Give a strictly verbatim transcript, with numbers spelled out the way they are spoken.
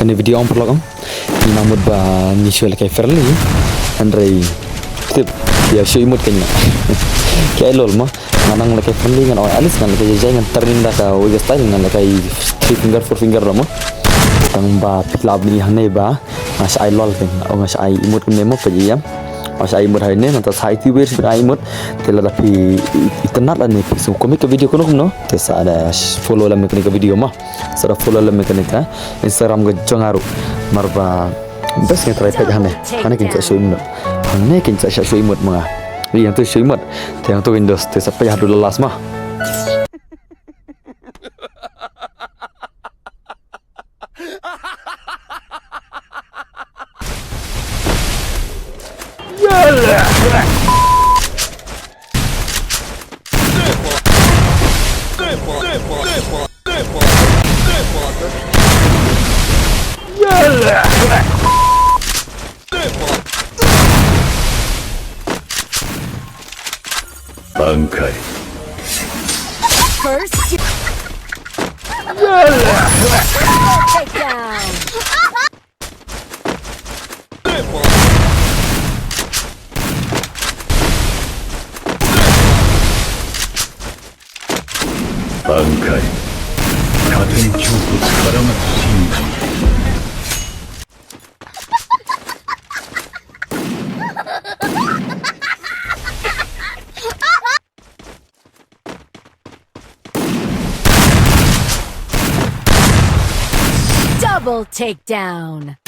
Kane video ong paralok, ong. Ngi nang mut ba ngi shu lehkai friendly. Hynrei tip, ïa shu emote kane. Ki ai lol mo. Nga nang lehkai friendly, ngan ong at least ngan lehkai jai jai, ngan turn in da kawei ka style, ngan lehkai three finger, four finger ruh mo. Tang ba phi lah ban ïohi hangne ba nga shu ai lol kane, nga shu ai emote kumne mo, phi ïohi. Nga shu ai emote hangne, nangta sa ïa phi wei ruh ai emote. Te lada phi i-, itynnad lane phi sngewkmen ïa ka video kano kano, te sa da follow lem ïa kane ka video mo. Sa da follow lem ïa kane ka Instagram ka jong nga ruh. Namar ba best ngi try peit hangne. Hangne kin sa shu emote. Hangne kin sa shu emote ma nga. Ïa, hangto shu emote. Te hangto kin dos, te sa peit haduh la last mo. Bankai. First, double takedown. Bankai. Katen chukut karamat sini. Double takedown.